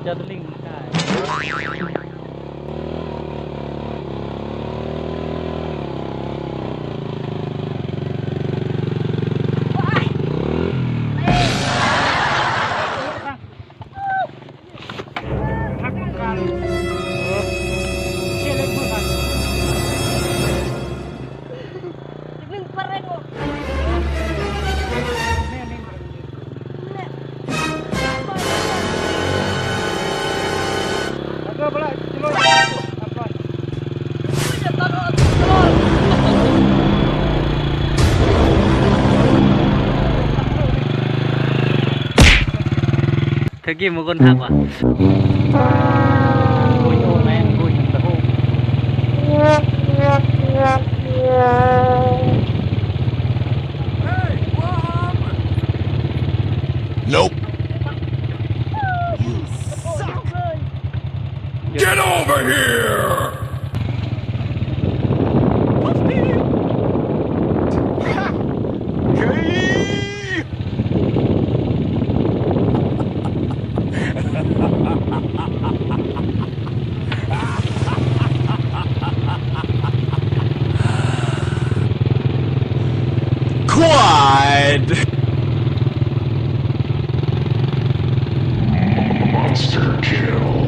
ຈະລິງກາຍ ເທື່ອກີ້ມີຄົນທັກວ່າ ໂອ້ຍ ໂອ້ຍ ແມ່ນ ໂອ້ຍ ຕະໂກນ Nope. You suck. Get over here. Quad. Monster kill.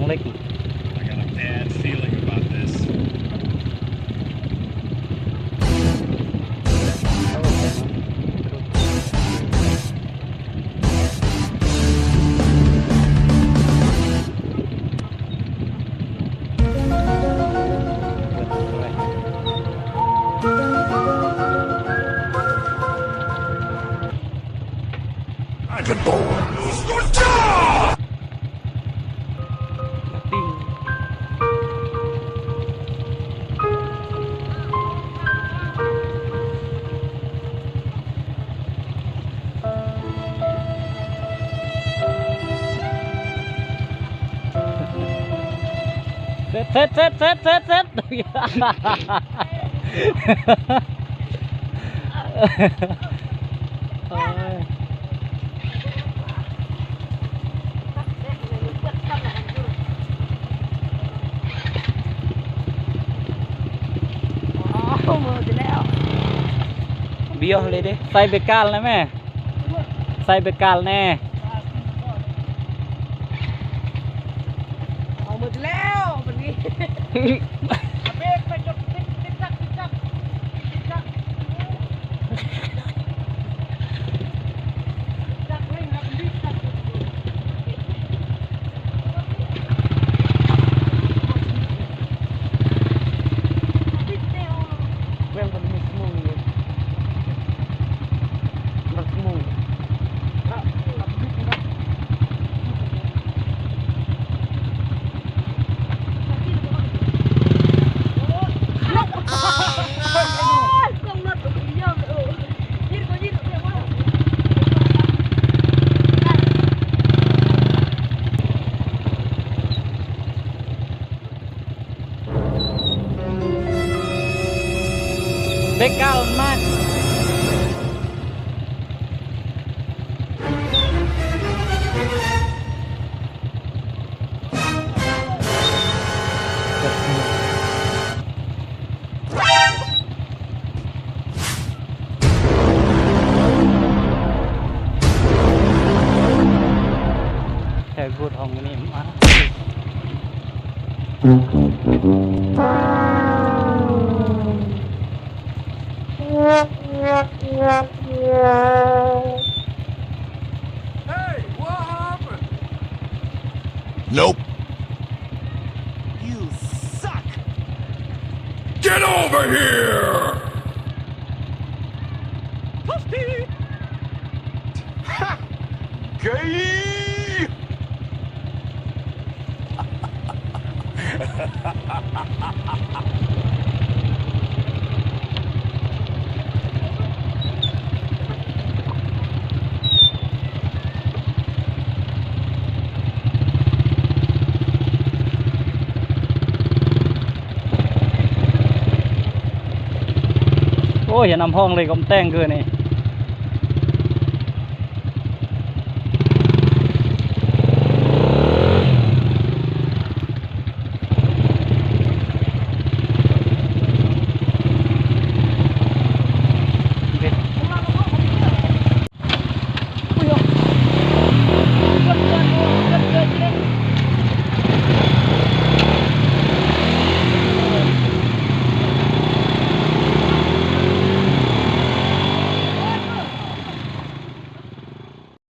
I got a bad feeling about this. ເສັດ ເສັດ ເສັດ ເສັດ ເສັດ ເສັດ. ໂອ້ຍ ອໍ ເໝີແລ້ວ ເບຍເລີຍເດ້ ໃສ່ເບກາລແດ່ແມ່. ໃສ່ເບກາລແດ່ ເອົາໝົດແລ້ວບັດນີ້ ເບກໄປຈົນຕິດ ຕິດຈັກ ຕິດຈັກ ຕິດຈັກ ຈັກເລັ່ງ ເຮົາເປັນວິກຈັກ. ເບກາລມາກ. ແທ້ ກູດຫ້ອງນີ້ມາ. Hey, what happened? Nope. You suck. Get over here. Gay! ໂອ້ຍ ເຫັນນ້ຳພອງເລີຍ ກໍແຕ່ງຄືນີ້.